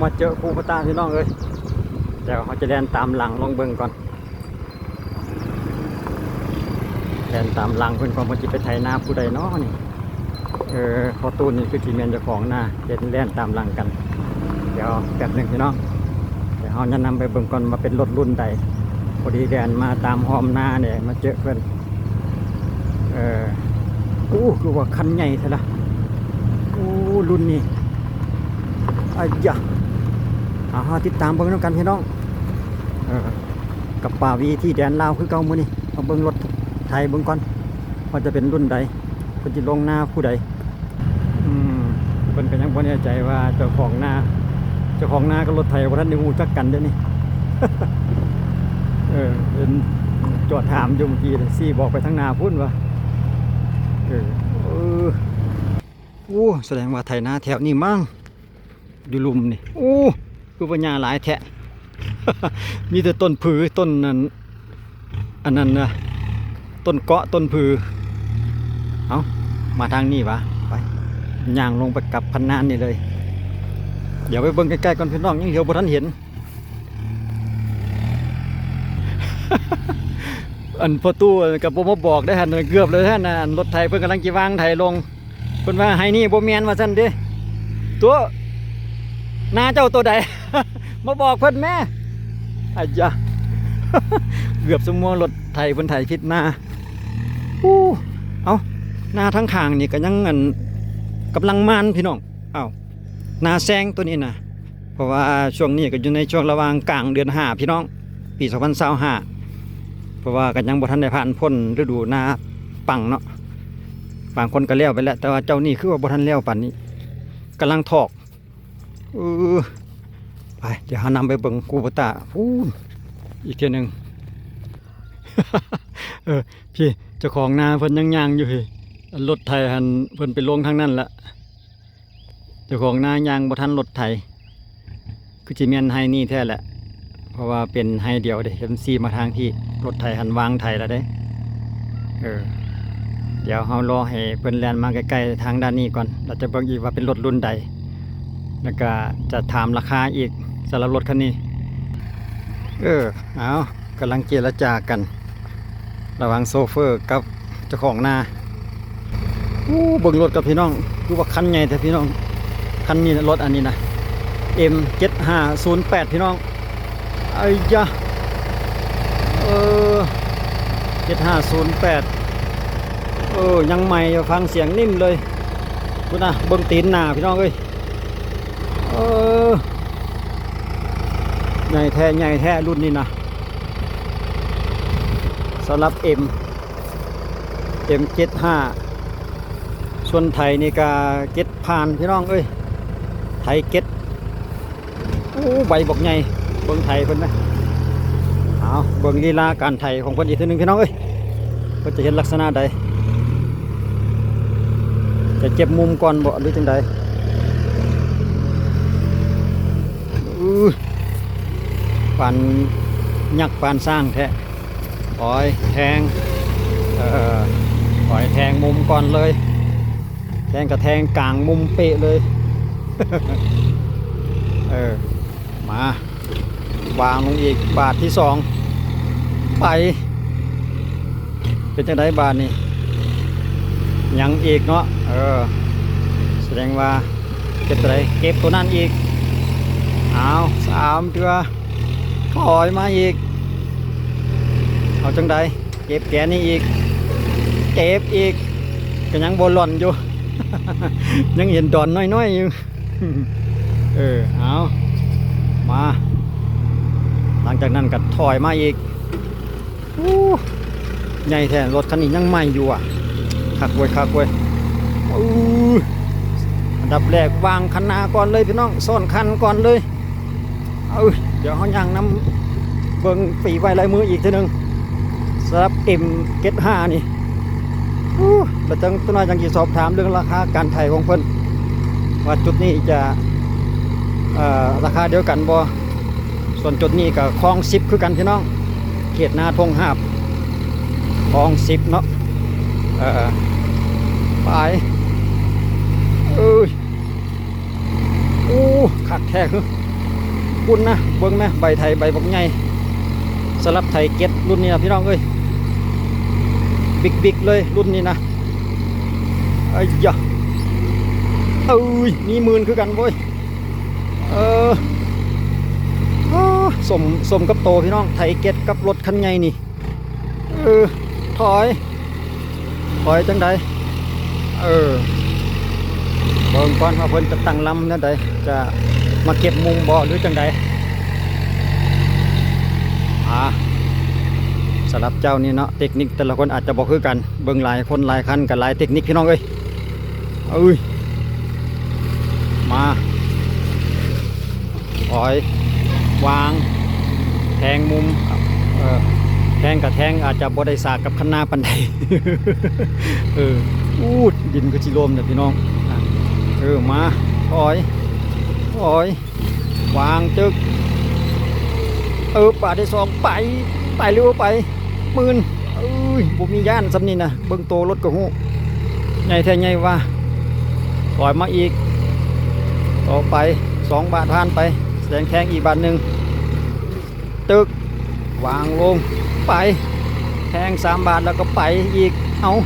ມາເຈີຄູປະຕາພີ່ນ້ອງເອີຍ. ດຽວເຮົາຈະແລ່ນຕາມຫຼັງລອງເບິ່ງກ່ອນ ແລ່ນຕາມຫຼັງເພິ່ນກ່ອນ ເພິ່ນຊິໄປໄຖນາຜູ້ໃດເນາະນີ້. ເອີ ພໍ່ຕູ້ນີ້ຄືຊິແມ່ນເຈົ້າຂອງນາ ເຫັນແລ່ນຕາມຫຼັງກັນ. ດຽວແປັບໜຶ່ງພີ່ນ້ອງ ດຽວເຮົາແນະນຳໄປເບິ່ງກ່ອນວ່າເປັນລົດລຸ້ນໃດ. ພໍດີແລ່ນມາຕາມຮ່ອມນານີ້ ມາເຈີເພິ່ນ. ເອີ ໂອ້ ຄືວ່າຄັນໃຫຍ່ແທ້ລະ. ໂອ້ ລຸ້ນນີ້ ອາຍະ ເອົາ ເຮົາຕິດຕາມເບິ່ງນຳກັນພີ່ນ້ອງ. ເອີ ກັບປ່າວີທີແດນລາວຄືເກົ່າມື້ນີ້. ເຮົາເບິ່ງລົດໄຖເບິ່ງກ່ອນວ່າຈະເປັນລຸ້ນໃດ ເພິ່ນຊິລົງນາຜູ້ໃດ. ອືມ ເພິ່ນກໍຍັງບໍ່ແນ່ໃຈວ່າເຈົ້າຂອງນາ ເຈົ້າຂອງນາກັບລົດໄຖບໍ່ທັນໄດ້ຮູ້ຈັກກັນເດ້ນີ້. ເອີ ເພິ່ນຈອດຖາມຢູ່ເມື່ອກີ້ ຊີ້ບອກໄປທາງໜ້າພຸ້ນວ່າ. ເອີ ເອີ ໂອ້ ສະແດງວ່າໄຖນາແຖວນີ້ມັ້ງ ຢູ່ລຸ່ມນີ້. ໂອ້ ຄືວ່າຫຍ້າຫຼາຍແທ້. ມີແຕ່ຕົ້ນຜື ຕົ້ນນັ້ນ ອັນນັ້ນນະ ຕົ້ນເກາະ ຕົ້ນຜື. ເອົາ ມາທາງນີ້ຫວາ ໄປ ຍ່າງລົງໄປກັບຄັນນານີ້ເລີຍ. ດຽວໄປເບິ່ງໃກ້ໆກ່ອນພີ່ນ້ອງ ຍັງຫຼຽວບໍ່ທັນເຫັນ. ອັນພໍ່ຕູ້ກໍບໍ່ມາບອກໄດ້ຫັ້ນ ເກືອບເລີຍຫັ້ນນະ. ອັນລົດໄຖເພິ່ນກຳລັງຊິວາງໄຖລົງ ເພິ່ນວ່າ ໄຮ່ນີ້ບໍ່ແມ່ນ ວ່າຊັ້ນເດ້. ຕົວະ ນາເຈົ້າໂຕໃດ? ມາບອກເພິ່ນແມ້. ອາຍະ ເກືອບສະມົວລົດໄຖເພິ່ນໄຖຜິດນາ. ໂອ້ ເອົ້າ ນາທາງຂ້າງນີ້ກໍຍັງ ອັນ ກຳລັງໝານພີ່ນ້ອງ. ເອົ້າ ນາແຊງໂຕນີ້ນະ ເພາະວ່າຊ່ວງນີ້ກໍຢູ່ໃນຊ່ວງລະຫວ່າງກາງເດືອນຫ້າພີ່ນ້ອງ ປີສອງພັນຊາວຫ້າ ເພາະວ່າກໍຍັງບໍ່ທັນໄດ້ຜ່ານພົ້ນລະດູນາປັງເນາະ. ບາງຄົນກໍແລ້ວໄປແລ້ວ ແຕ່ວ່າເຈົ້ານີ້ຄືວ່າບໍ່ທັນແລ້ວປານນີ້ ກຳລັງຖອກ. ເອີ ໄປ ດຽວເຮົານຳໄປເບິ່ງກູໂບຕາພຸ້ນອີກເທື່ອໜຶ່ງ. ເອີ ພີ່ ເຈົ້າຂອງນາເພິ່ນຍັງຍ່າງຢູ່ພີ້ ອັນລົດໄຖຫັ້ນເພິ່ນໄປລົງທາງນັ້ນລະ. ເຈົ້າຂອງນາຍ່າງບໍ່ທັນລົດໄຖ ຄືຊິແມ່ນໄຮ່ນີ້ແທ້ແຫຼະ ເພາະວ່າເປັນໄຮ່ດຽວເດ້. ເພິ່ນຊີ້ມາທາງທີ່ ລົດໄຖຫັ້ນວາງໄຖແລ້ວເດ້. ເອີ ດຽວເຮົາລໍໃຫ້ເພິ່ນແລ່ນມາໃກ້ໆທາງດ້ານນີ້ກ່ອນ ແລ້ວຈະເບິ່ງອີກວ່າເປັນລົດລຸ້ນໃດ ແລ້ວກະຈະຖາມລາຄາອີກ ສຳລັບລົດຄັນນີ້. ເອີ ເອົາ ກຳລັງເຈລະຈາກັນ ລະຫວ່າງໂຊເຟີກັບເຈົ້າຂອງນາ. ໂອ້ ເບິ່ງລົດກັບພີ່ນ້ອງ ຄືວ່າຄັນໃຫຍ່ແທ້ພີ່ນ້ອງ. ຄັນນີ້ນະ ລົດອັນນີ້ນະ ເອັມເຈັດຫ້າສູນແປດ ພີ່ນ້ອງ. ໄອ້ຍະ ເອີ ເຈັດຫ້າສູນແປດ ເອີ ຍັງໃໝ່ຢູ່ ຟັງສຽງນິ້ນເລີຍ. ພຸ້ນນະ ເບິ່ງຕີນໜ້າພີ່ນ້ອງເອີຍ. ເອີ ໃຫຍ່ແທ້ ໃຫຍ່ແທ້ລຸ້ນນີ້ນະ. ສຳລັບເອັມ ເອັມເຈັດຫ້າ ສ່ວນໄຖນີ້ກະເຈັດຜ່ານພີ່ນ້ອງເອີຍ ໄຖເຈັດ. ໂອ້ ໃບບັກໃຫຍ່ ເບິ່ງໄຖເພິ່ນນະ. ເອົາ ເບິ່ງລີລາການໄຖຂອງເພິ່ນອີກເທື່ອໜຶ່ງພີ່ນ້ອງເອີຍ ເພິ່ນຈະເຮັດລັກສະນະໃດ ຈະເກັບມຸມກ່ອນບໍ ຫຼືຈັ່ງໃດ? ອື ປານຍັກປານຊ້າງແທ້. ອອຍແທງ ເອີ ອອຍແທງມຸມກ່ອນເລີຍ ແທງກະແທງກາງມຸມເປະເລີຍ. ເອີ ມາ ວາງລົງອີກບາດທີສອງ ໄປ. ເປັນຈັ່ງໃດບາດນີ້? ຍັງອີກເນາະ. ເອີ ສະແດງວ່າເກັບໂຕໃດ? ເກັບໂຕນັ້ນອີກ. ເອົາ ສາມເທື່ອ ຖອຍມາອີກ. ເອົາຈັ່ງໃດ? ເກັບແກນນີ້ອີກ ເກັບອີກ ກໍຍັງບໍ່ຫຼອນຢູ່ ຍັງເຫັນດອນນ້ອຍໆຢູ່. ເອີ ເອົາ ມາ ຫຼັງຈາກນັ້ນກໍຖອຍມາອີກ. ໂອ້ ໃຫຍ່ແທ້ ລົດຄັນນີ້ຍັງໃໝ່ຢູ່ຫວາ. ຄັກເວີຍ ຄັກເວີຍ. ອື ອັນດັບແລກວາງຄັນໜ້າກ່ອນເລີຍພີ່ນ້ອງ ຊ້ອນຄັນກ່ອນເລີຍ. ເອົາ ດຽວເຮົາຍ່າງນຳເບິ່ງຝີໄມ້ລາຍມືອີກເທື່ອໜຶ່ງ ສຳລັບເອັມເຈັດຫ້ານີ້. ໂອ້ ແລ້ວຈັ່ງ ຈັກໜ້ອຍຈັ່ງຊິສອບຖາມເລື່ອງລາຄາການໄຖຂອງເພິ່ນ ວ່າຈຸດນີ້ຈະ ເອີ ລາຄາດຽວກັນບໍ່? ສ່ວນຈຸດນີ້ກໍຄອງສິບຄືກັນພີ່ນ້ອງ ເຂດນາທົ່ງຫາບ ຄອງສິບເນາະ. ເອີ ໄປ ເອີຍ ໂອ້ ຄັກແທ້ ຄື ພຸ້ນນະ ເບິ່ງນະ ໃບໄຖໃບບັກໃຫຍ່ ສຳລັບໄຖເຈັດລຸ້ນນີ້ນະພີ່ນ້ອງເອີຍ ບິກໆເລີຍລຸ້ນນີ້ນະ. ໄອ້ຢາ ເອີຍ ມີໝື່ນຄືກັນເວີຍ. ເອີ ໂອ້ ສົມ ສົມກັບໂຕພີ່ນ້ອງ ໄຖເຈັດກັບລົດຄັນໃຫຍ່ນີ້. ເອີ ຖອຍ ຖອຍຈັ່ງໃດ? ເອີ ເບິ່ງກ່ອນວ່າເພິ່ນຈະຕັ້ງລຳແນວໃດ ຈະມາເກັບມຸມບໍ່ ຫຼືຈັ່ງໃດ? ອ່າ ສຳລັບເຈົ້ານີ້ເນາະ ເຕັກນິກແຕ່ລະຄົນອາດຈະບໍ່ຄືກັນ ເບິ່ງຫຼາຍຄົນຫຼາຍຄັນກໍຫຼາຍເຕັກນິກ ພີ່ນ້ອງເອີຍ. ເອີຍ ມາ ຖອຍ ວາງ ແທງມຸມ ເອີ ແທງກະແທງ ອາດຈະບໍ່ໄດ້ສາກກັບຄັນນາປານໃດ. ເອີ ອູ້ ດິນຄືຊິຫຼົ່ມເດ້ພີ່ນ້ອງ. ເອີ ມາ ຖອຍ ຖອຍ ວາງ ຕຶກ ເອີ ບາດທີສອງ ໄປ ໄປຫຼືບໍ່ໄປ? ໝື່ນ ເອີຍ ບໍ່ມີຢ້ານສ່ຳນີ້ນະ ເບິ່ງໂຕລົດກໍຮູ້ ໃຫຍ່ແທ້ໃຫຍ່ວ່າ. ຖອຍມາອີກ ຕໍ່ໄປ ສອງບາດຜ່ານໄປ ແສງແທງອີກບາດໜຶ່ງ ຕຶກ ວາງລົງ ໄປ ແທງສາມບາດແລ້ວກໍໄປອີກ. ເອົາ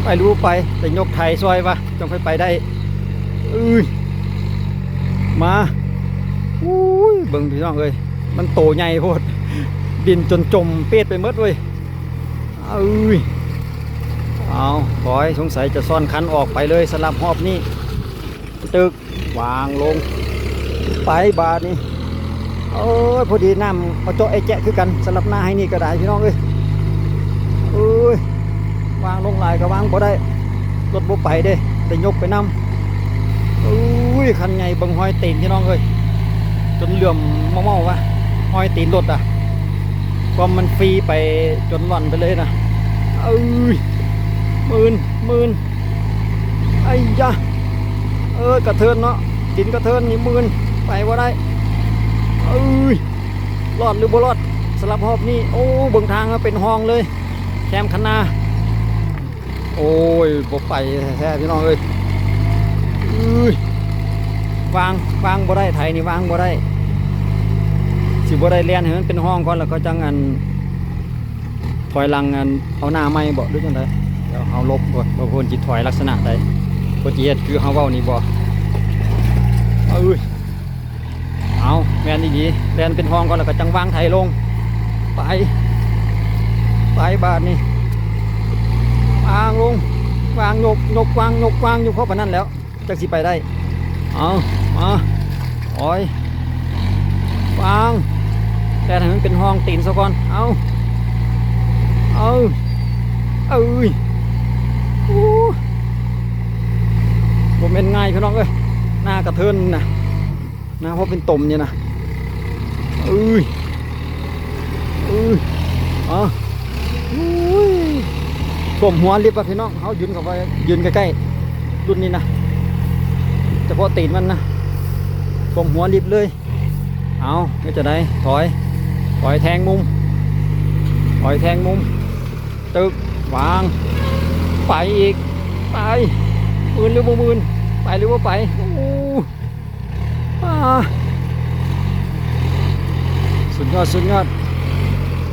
ໄປຫຼືບໍ່ໄປ? ໄດ້ຍົກໄຖຊ່ອຍວ່າ ຈັ່ງຄ່ອຍໄປໄດ້. ເອີຍ ມາ ອູ້ຍ ເບິ່ງພີ່ນ້ອງເອີຍ ມັນໂຕໃຫຍ່ໂພດ ດິນຈົນຈົມເປດໄປໝົດເວີຍ. ເອີຍ ເອົາ ຖອຍ ສົງໄສຈະຊ້ອນຄັນອອກໄປເລີຍສຳລັບຮອບນີ້. ຕຶກ ວາງລົງ ໄປບາດນີ້. ໂອ້ຍ ພໍດີນ້ຳມາເຈາະແອະແຈະຄືກັນ ສຳລັບນາໄຮ່ນີ້ກໍໄດ້ພີ່ນ້ອງເອີຍ. ເອີຍ ວາງລົງຫຼາຍກໍວາງບໍ່ໄດ້ ລົດບໍ່ໄປເດ້ ໄດ້ຍົກໄປນຳ. ໂອ້ຍ ຄັນໃຫຍ່ເບິ່ງຮອຍຕີນພີ່ນ້ອງເອີຍ ຈົນເຫຼືອມເໝົາໆວ່າ ຮອຍຕີນລົດອະ ຄວາມມັນຟຣີໄປຈົນລ່ອນໄປເລີຍນະ. ເອີຍ ໝື່ນ ໝື່ນ ໄອ້ຢາ ເອີ ກະເທີນເນາະ ດິນກະເທີນນີ້ໝື່ນ ໄປບໍ່ໄດ້. ເອີຍ ລອດຫຼືບໍ່ລອດສຳລັບຮອບນີ້? ໂອ້ ເບິ່ງທາງເປັນຮ່ອງເລີຍ ແຄມຄັນນາ. ໂອ້ຍ ບໍ່ໄປແທ້ໆ ພີ່ນ້ອງເອີຍ. ເອີຍ ວາງ ວາງບໍ່ໄດ້ ໄຖນີ້ວາງບໍ່ໄດ້ ຊິບໍ່ໄດ້ແລ່ນໃຫ້ມັນເປັນຮ່ອງກ່ອນ ແລ້ວກໍຈັ່ງອັນ ຖອຍຫຼັງ ອັນ ເອົາໜ້າໃໝ່ບໍ ຫຼືຈັ່ງໃດ? ດຽວເຮົາຫຼົບກ່ອນ ວ່າເພິ່ນຊິຖອຍລັກສະນະໃດ ເພິ່ນຊິເຮັດຄືເຮົາເວົ້ານີ້ບໍ? ເອີຍ ເອົາ ແມ່ນອີ່ຫຼີ ແລ່ນເປັນຮ່ອງກ່ອນ ແລ້ວກໍຈັ່ງວາງໄຖລົງ ໄປ ໄປບາດນີ້ ວາງລົງ ວາງ ຍົກ ຍົກ ວາງ ຍົກ ວາງ ຢູ່ພໍປານນັ້ນແລ້ວ. ຈັກຊິໄປໄດ້. ເອົາ ມາ ຖອຍ ວາງ ແຕ່ໃຫ້ມັນເປັນຮ່ອງຕີນຊະກ່ອນ. ເອົາ ເອົາ ເອີຍ ໂອ້ ບໍ່ແມ່ນງ່າຍ ພີ່ນ້ອງເອີຍ ນາກະເທີນນະ. ນະ ເພາະເປັນຕົມນີ້ນະ ເອີຍ ເອີຍ ອາ ໂອ້ຍ ຖ້ວມຫົວລິບວ່າພີ່ນ້ອງ ເຮົາຢືນເຂົ້າໄປ ຢືນໃກ້ໆ ລຸ້ນນີ້ນະ ສະເພາະຕີນມັນນະ ຖ້ວມຫົວລິບເລີຍ. ເອົາ ເຮັດຈັ່ງໃດ? ຖອຍ ຖອຍແທງມຸມ ຖອຍແທງມຸມ ຕຶກ ວາງ ໄປອີກ ໄປ ໝື່ນຫຼືບໍ່ໝື່ນ? ໄປຫຼືບໍ່ໄປ? ໂອ້ ອາ ສຸດຍອດ ສຸດຍອດ.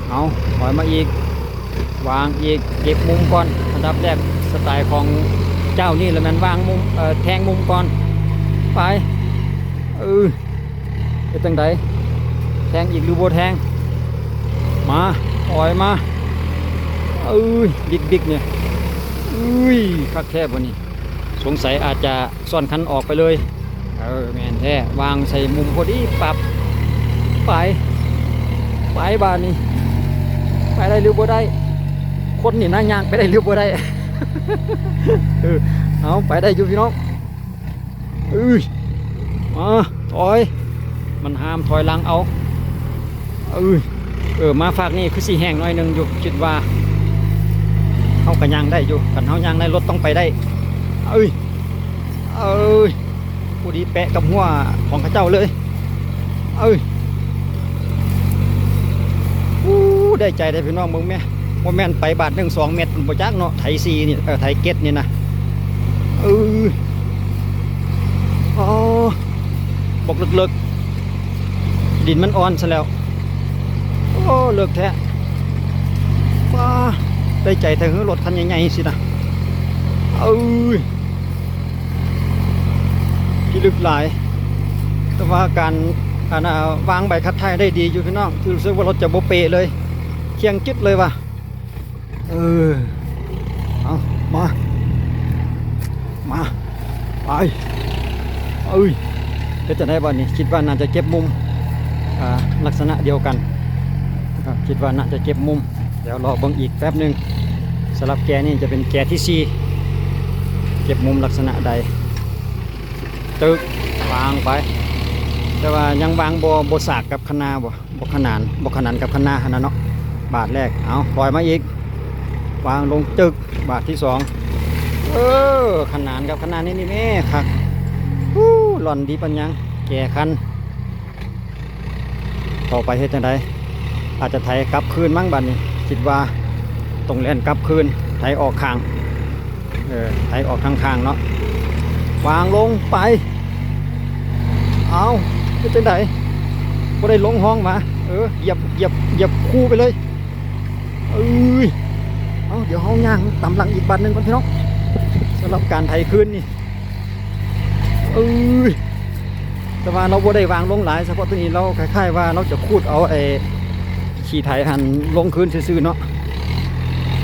ເອົາ ຖອຍມາອີກ ວາງອີກ ເກັບມຸມກ່ອນ ອັນດັບແລກ ສະໄຕຂອງເຈົ້ານີ້ລະແມ່ນວາງມຸມ ເອີ ແທງມຸມກ່ອນ ໄປ ເອີ ເຮັດຈັ່ງໃດ? ແທງອີກຫຼືບໍ່ແທງ? ມາ ຖອຍມາ ເອີຍ ບິກໆ ນີ້ ເອີຍ ຄັກແທ້ບໍ່ນີ້? ສົງໄສອາດຈະຊ້ອນຄັນອອກໄປເລີຍ. ເອີ ແມ່ນແທ້ ວາງໃສ່ມຸມພໍດີປັບ ໄປ ໄປບາດນີ້ ໄປໄດ້ຫຼືບໍ່ໄດ້? ຄົນນີ້ນະ ຍ່າງໄປໄດ້ຫຼືບໍ່ໄດ້? ເອີ ເອົາ ໄປໄດ້ຢູ່ພີ່ນ້ອງ. ເອີຍ ມາ ຖອຍ ມັນຫ້າມຖອຍຫຼັງເອົາ. ເອີຍ ເອີ ມາຟາກນີ້ຄືຊິແຫ້ງໜ້ອຍໜຶ່ງຢູ່ ຄິດວ່າເຮົາກະຍ່າງໄດ້ຢູ່ ຄັນເຮົາຍ່າງໄດ້ລົດຕ້ອງໄປໄດ້. ເອີຍ ເອີຍ ພໍດີແປະກັບຫົວຂອງເຂົາເຈົ້າເລີຍ. ເອີຍ ອູ້ ໄດ້ໃຈເດ້ພີ່ນ້ອງ ເບິ່ງແມ້ ບໍ່ແມ່ນໄປບາດໜຶ່ງສອງແມັດ ບໍ່ຈັກເນາະ ໄຖສີ່ນີ້ ເອີ ໄຖເຈັດນີ້ນະ. ເອີ ອໍ ບົກເລິກໆ. ດິນມັນອ່ອນຊະແລ້ວ. ໂອ້ ເລິກແທ້. ວ້າ ໄດ້ໃຈແທ້ເຮີ ລົດຄັນໃຫຍ່ໆ ຊີ້ນະ. ເອີຍ ພິລຶກຫຼາຍ. ແຕ່ວ່າການ ອັນ ອາ ວາງໃບຂັບຖ່າຍໄດ້ດີຢູ່ພີ່ນ້ອງ. ຮູ້ສຶກວ່າລົດຈະບໍ່ເປເລີຍ. ທ່ຽງຈຶດເລີຍວ່າ. ເອີ ເອົາ ມາ ມາ ໄປ. ເອີຍ ເຮັດຈັ່ງໃດບາດນີ້? ຄິດວ່າໜ້າຈະເກັບມຸມ ອ່າ ລັກສະນະດຽວກັນ. ອ່າ ຄິດວ່າໜ້າຈະເກັບມຸມ. ດຽວລໍເບິ່ງອີກແປັບໜຶ່ງ. ສຳລັບແກນີ້ຈະເປັນແກທີສີ່ ເກັບມຸມລັກສະນະໃດ. ຕຶກ ວາງໄປ. ແຕ່ວ່າຍັງວາງບໍ່ ບໍ່ສາກກັບຄັນນາບໍ່? ບໍ່ຂະໜານ ບໍ່ຂະໜານກັບຄັນນາຫັ້ນນະເນາະ. ບາດແລກ ເອົາ ຖອຍມາອີກ ວາງລົງ ຕຶກ. ບາດທີສອງ ເອີ ຂະໜານກັບຄັນນານີ້ ນີ້ແມ່ ຄັກ. ຮູ້ ລ່ອນດີປານຫຍັງ. ແກ່ຄັນ ຕໍ່ໄປເຮັດຈັ່ງໃດ? ອາດຈະໄຖກັບຄືນມັ້ງບາດນີ້. ຄິດວ່າຕ້ອງແລ່ນກັບຄືນ ໄຖອອກຂ້າງ. ເອີ ໄຖອອກທາງຂ້າງເນາະ. ວາງລົງໄປ. ເອົາ ເຮັດຈັ່ງໃດ? ບໍ່ໄດ້ລົງຮ່ອງມາ. ເອີ ຢຽບ ຢຽບ ຢຽບຄູ່ໄປເລີຍ. ເອີຍ ເອົາ ດຽວເຮົາຍ່າງຕາມຫຼັງອີກບາດໜຶ່ງກ່ອນພີ່ນ້ອງ ສຳລັບການໄຖຄືນນີ້. ເອີຍ ແຕ່ວ່າລາວບໍ່ໄດ້ວາງລົງຫຼາຍ ສະເພາະໂຕນີ້ລາວຄ້າຍໆວ່າລາວຈະຂູດເອົາໄອ້ຂີ້ໄຖຫັ້ນລົງຄືນຊື່ໆເນາະ.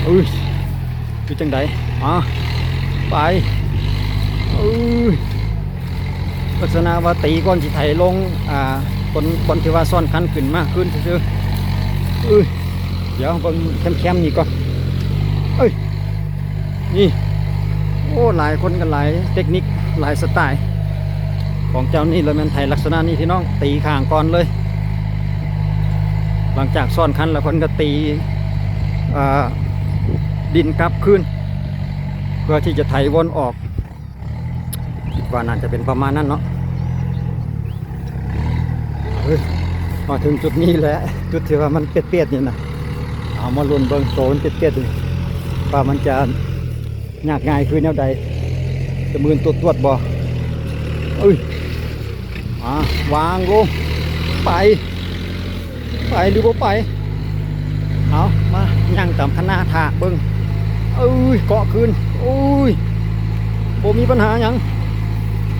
ເອີຍ ຄືຈັ່ງໃດ? ມາ ໄປ. ເອີຍ ລັກສະນະວ່າຕີກ່ອນຊິໄຖລົງ ອ່າ ບ່ອນ ບ່ອນທີ່ວ່າຊ້ອນຄັນຂຶ້ນມາຄືນຊື່ໆ. ເອີຍ ດຽວເບິ່ງແຄມໆນີ້ກ່ອນ. ເອີຍ ນີ້ ໂອ້ ຫຼາຍຄົນກໍຫຼາຍເຕັກນິກ ຫຼາຍສະໄຕລ໌ຂອງເຈົ້ານີ້ ລະແມ່ນໄຖລັກສະນະນີ້ພີ່ນ້ອງ ຕີຂ້າງກ່ອນເລີຍ. ຫຼັງຈາກຊ້ອນຄັນແລ້ວ ເພິ່ນກໍຕີ ອ່າ ດິນກັບຄືນ ເພື່ອທີ່ຈະໄຖວົນອອກ. ຄິດວ່າໜ້າຈະເປັນປະມານນັ້ນເນາະ. ເອີ ມາເຖິງຈຸດນີ້ແຫຼະ ຈຸດທີ່ວ່າມັນປຽກໆນີ້ນະ. ເອົາມາລຸ້ນເບິ່ງໂຕມັນປຽກໆນີ້ ວ່າມັນຈະຍາກງ່າຍຄືແນວໃດ ຈະມື່ນຕວດໆບໍ່. ເອີຍ ມາ ວາງລົງ ໄປ. ໄປຫຼືບໍ່ໄປ? ເອົາ ມາຍ່າງຕາມຄັນນາຖ້າເບິ່ງ. ເອີຍ ເກາະຄືນ. ໂອ້ຍ ບໍ່ມີບັນຫາຫຍັງ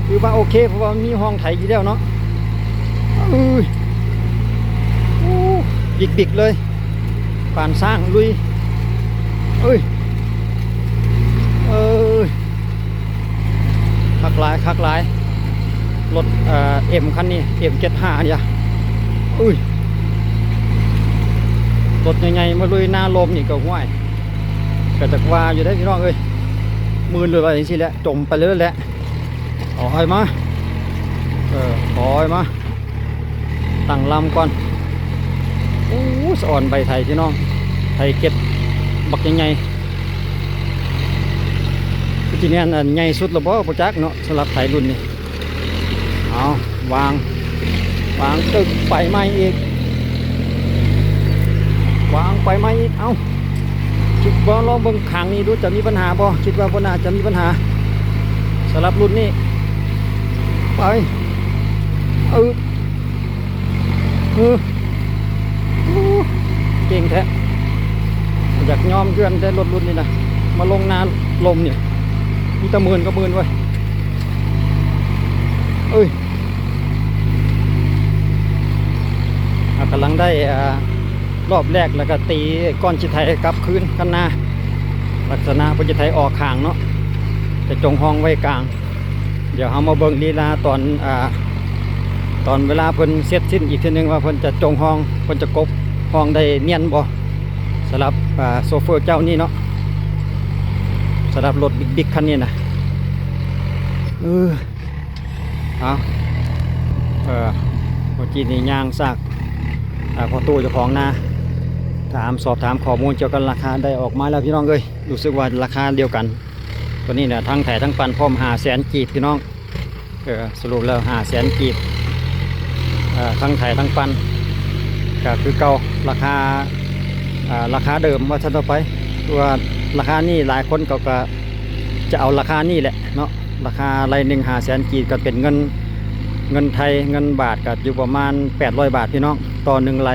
ຖືວ່າໂອເຄ ເພາະວ່າມັນມີຮ່ອງໄຖຢູ່ແລ້ວເນາະ. ເອີຍ ໂອ້ ບິກໆເລີຍ ປານຊ້າງລຸຍ. ເອີຍ ເອີຍ ຄັກຫຼາຍ ຄັກຫຼາຍ. ລົດ ເອີ ເອັມ ຄັນນີ້ ເອັມ ເຈັດຫ້າ ອັນນີ້. ອຸ້ຍ ລົດໃຫຍ່ໆມາລຸຍນາລົມນີ້ກໍ ຫ້ວຍ ກໍຈັກວ່າຢູ່ເດ້ພີ່ນ້ອງເອີຍ. ມື່ນເລີຍວ່າຈັ່ງຊີ້ແຫຼະ ຈົມໄປເລີຍແຫຼະ. ຖອຍມາ ເອີ ຖອຍມາ. ຕັ້ງລຳກ່ອນ. ໂອ້ ສະອອນໃບໄຖພີ່ນ້ອງ ໄຖເກັບບັກໃຫຍ່ໆ. ຄືຊິແມ່ນອັນໃຫຍ່ສຸດແລ້ວບໍ່ ບໍ່ຈັກເນາະ ສຳລັບໄຖລຸ້ນນີ້. ເອົາ ວາງ ວາງຕຶກ ໄປໃໝ່ອີກ ວາງໄປໃໝ່ອີກ. ເອົາ ຄິດວ່າລອງເບິ່ງຂ້າງນີ້ດູ ຈະມີບັນຫາບໍ່? ຄິດວ່າບໍ່ໜ້າຈະມີບັນຫາ ສຳລັບລຸ້ນນີ້. ໄປ ອຶບ ເອີ ໂອ້ ເກັ່ງແທ້. ຢາກຍອມເຈື່ອນແຕ່ລົດລຸ້ນນີ້ນະ ມາລົງນາລົມນີ້ ມີແຕ່ໝື່ນກັບໝື່ນເວີຍ. ເອີຍ ອ່າ ກຳລັງໄດ້ ອ່າ ລອບແລກ ແລ້ວກໍຕີກ່ອນຊິໄຖກັບຄືນຄັນນາ. ລັກສະນະເພິ່ນຈະໄຖອອກຂ້າງເນາະ ຈະຈົງຮ່ອງໄວ້ກາງ. ດຽວເຮົາມາເບິ່ງລີລາຕອນ ອ່າ ຕອນເວລາເພິ່ນເສັດສິ້ນອີກເທື່ອໜຶ່ງ ວ່າເພິ່ນຈະຈົງຮ່ອງ ເພິ່ນຈະກົບຮ່ອງໄດ້ນຽນບໍ່ ສຳລັບ ອ່າ ໂຊເຟີເຈົ້ານີ້ເນາະ ສຳລັບລົດບິກໆຄັນນີ້ນະ. ເອີ ເອົາ ເອີ ເມື່ອກີ້ນີ້ຍ່າງສາກ ອ່າ ພໍ່ຕູ້ເຈົ້າຂອງນາ ຖາມ ສອບຖາມຂໍ້ມູນກ່ຽວກັບລາຄາ ໄດ້ອອກມາແລ້ວພີ່ນ້ອງເອີຍ. ຮູ້ສຶກວ່າລາຄາດຽວກັນ ຕົວນີ້ນະ ທັງໄຖທັງປັ່ນພ້ອມ ຫ້າແສນກີບພີ່ນ້ອງ. ເອີ ສະຫຼຸບແລ້ວ ຫ້າແສນກີບ ເອີ ທັງໄຖທັງປັ່ນ ກໍຄືເກົ່າ ລາຄາ ເອີ ລາຄາເດີມວ່າຊັ້ນຕໍ່ໄປ. ຄືວ່າລາຄານີ້ຫຼາຍຄົນເຂົາກໍຈະເອົາລາຄານີ້ແຫຼະເນາະ ລາຄາໄລ່ໜຶ່ງ ຫ້າແສນກີບ ກໍເປັນເງິນ ເງິນໄທ ເງິນບາດກໍຢູ່ປະມານແປດຮ້ອຍບາດພີ່ນ້ອງ ຕໍ່ໜຶ່ງໄລ່.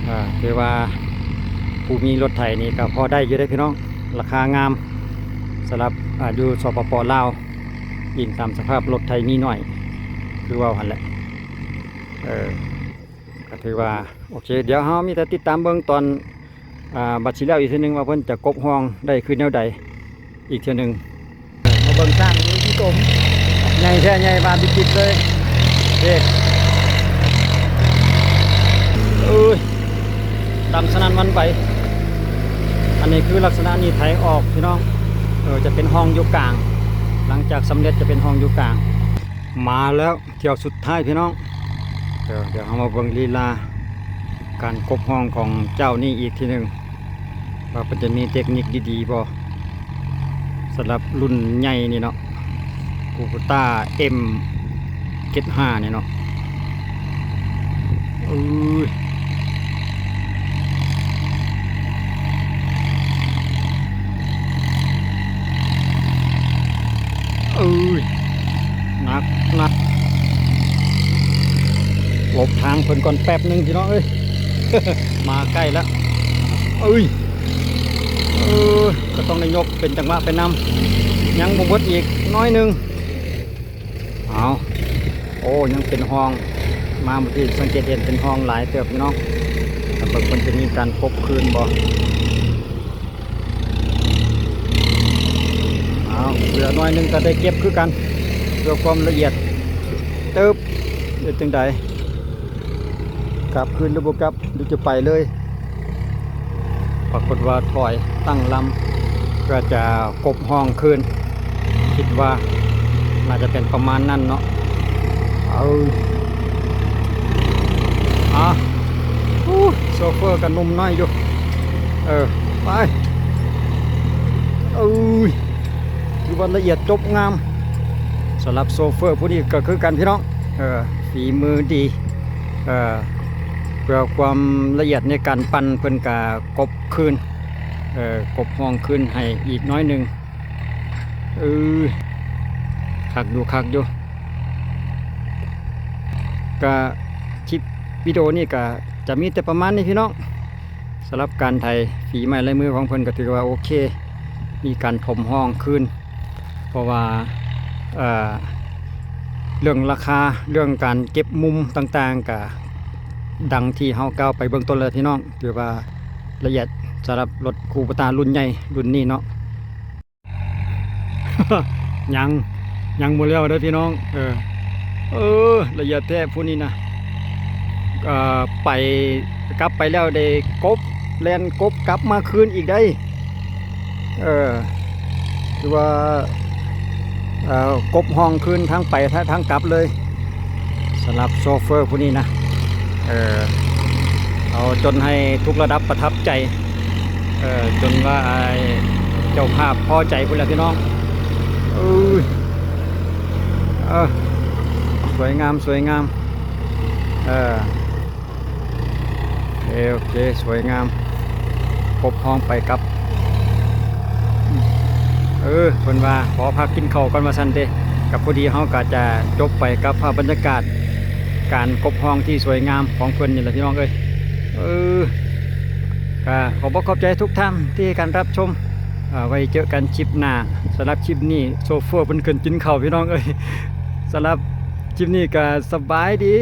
ເອີ ຖືວ່າຜູ້ມີລົດໄຖນີ້ກໍພໍໄດ້ຢູ່ເດ້ພີ່ນ້ອງ ລາຄາງາມ ສຳລັບ ອາ ຢູ່ ສປປ ລາວ ອີງຕາມສະພາບລົດໄຖມີໜ້ອຍ ຄືເວົ້າຫັ້ນແຫຼະ. ເອີ ກໍຖືວ່າໂອເຄ ດຽວເຮົາມີແຕ່ຕິດຕາມເບິ່ງຕອນ ອ່າ ບັດຊິແລ້ວອີກເທື່ອໜຶ່ງວ່າເພິ່ນຈະກົບຮ່ອງໄດ້ຄືແນວໃດອີກເທື່ອໜຶ່ງ. ມາເບິ່ງຊ້າງຢູ່ທີ່ກົມ ໃຫຍ່ແທ້ໃຫຍ່ບາບິດໆເລີຍເດ້. ເອີຍ ດັງສະໜັ່ນຫວັ່ນໄຫວ. ອັນນີ້ຄືລັກສະນະນີ້ໄຖອອກພີ່ນ້ອງ ເອີ ຈະເປັນຮ່ອງຢູ່ກາງ ຫຼັງຈາກສຳເລັດຈະເປັນຮ່ອງຢູ່ກາງ. ມາແລ້ວ ຖ້ຽວສຸດທ້າຍພີ່ນ້ອງ ດຽວ ດຽວເຮົາມາເບິ່ງລີລາການກົບຮ່ອງຂອງເຈົ້ານີ້ອີກທີໜຶ່ງ ວ່າເພິ່ນຈະມີເຕັກນິກດີໆບໍ່ ສຳລັບລຸ້ນໃຫຍ່ນີ້ເນາະ ກູໂບຕ້າ ເອັມເຈັດຫ້າ ນີ້ເນາະ. ເອີຍ ເອີຍ ໜັກ ໜັກ ຫຼົບທາງເພິ່ນກ່ອນແປັບໜຶ່ງພີ່ນ້ອງເອີຍ ມາໃກ້ແລ້ວ. ເອີຍ ເອີ ກໍຕ້ອງໄດ້ຍົກເປັນຈັງຫວະໄປນຳ ຍັງບໍ່ໝົດ ອີກໜ້ອຍໜຶ່ງ. ເອົາ ໂອ້ ຍັງເປັນຮ່ອງ ມາມື້ກີ້ສັງເກດເຫັນເປັນຮ່ອງຫຼາຍເຕີບຢູ່ເນາະ ແຕ່ເບິ່ງເພິ່ນຈະມີການປົກຄືນບໍ່. ເອົາ ເຫຼືອໜ້ອຍໜຶ່ງກໍໄດ້ເກັບຄືກັນ ເພື່ອຄວາມລະອຽດ. ຕຶບ ເຮັດຈັ່ງໃດ? ກັບຄືນຫຼືບໍ່ກັບ ຫຼືຈະໄປເລີຍ? ປາກົດວ່າຖອຍຕັ້ງລຳ ເພື່ອຈະກົບຮ່ອງຄືນ ຄິດວ່າໜ້າຈະເປັນປະມານນັ້ນເນາະ. ເອົາ ອາ ໂຊເຟີກໍໜຸ່ມນ້ອຍຢູ່. ເອີ ໄປ ເອີຍ ຖືວ່າລະອຽດຈົບງາມ. ສຳລັບໂຊເຟີຜູ້ນີ້ກໍຄືກັນພີ່ນ້ອງ ເອີ ຝີມືດີ ເອີ ເພື່ອຄວາມລະອຽດໃນການປັ່ນ ເພິ່ນກະກົບຄືນ ເອີ ກົບຮ່ອງຄືນໃຫ້ອີກໜ້ອຍໜຶ່ງ. ເອີ ຄັກຢູ່ ຄັກຢູ່. ກະຄລິບວິດີໂອນີ້ກະຈະມີແຕ່ປະມານນີ້ພີ່ນ້ອງ. ສຳລັບການໄຖ ຝີໄມ້ລາຍມືຂອງເພິ່ນກໍຖືວ່າໂອເຄ ມີການຖົມຮ່ອງຄືນ ເພາະວ່າ ເອີ ເລື່ອງລາຄາ ເລື່ອງການເກັບມຸມຕ່າງໆ ກະດັ່ງທີ່ເຮົາກ່າວໄປເບື້ອງຕົ້ນແລ້ວພີ່ນ້ອງ ຖືວ່າລະອຽດສຳລັບລົດຄູໂບຕ້າລຸ້ນໃຫຍ່ລຸ້ນນີ້ເນາະ. ຍັງ ຍັງບໍ່ແລ້ວເດີພີ່ນ້ອງ. ເອີ ເອີ ລະອຽດແທ້ຜູ້ນີ້ນະ ເອີ ໄປ ກັບໄປແລ້ວໄດ້ກົບ ແລ່ນກົບກັບມາຄືນອີກໄດ໋. ເອີ ຄືວ່າ ເອີ ກົບຮ່ອງຄືນທັງໄປ ທັງກັບເລີຍ ສຳລັບໂຊເຟີຜູ້ນີ້ນະ. ເອີ ເອົາຈົນໃຫ້ທຸກລະດັບປະທັບໃຈ ເອີ ຈົນວ່າອ້າຍເຈົ້າພາບພໍໃຈພຸ້ນແຫຼະພີ່ນ້ອງ. ເອີຍ ເອີ ສວຍງາມ ສວຍງາມ. ເອີ ໂອເຄ ໂອເຄ ສວຍງາມ ຄົບຮ່ອງໄປກັບ. ເອີ ເພິ່ນວ່າຂໍພັກກິນເຂົ້າກ່ອນວ່າຊັ້ນເດ້ ກໍພໍດີເຮົາກໍຈະຈົບໄປກັບພາບບັນຍາກາດການກົບຮ່ອງທີ່ສວຍງາມຂອງເພິ່ນນີ້ແຫຼະພີ່ນ້ອງເອີຍ. ເອີ ກໍຂອບອົກຂອບໃຈທຸກທ່ານທີ່ໃຫ້ການຮັບຊົມ ເອີ ໄວ້ເຈີກັນຄລິບໜ້າ. ສຳລັບຄລິບນີ້ໂຊເຟີເພິ່ນຂຶ້ນກິນເຂົ້າພີ່ນ້ອງເອີຍ. ສຳລັບຄລິບນີ້ກໍສະບາຍດີ.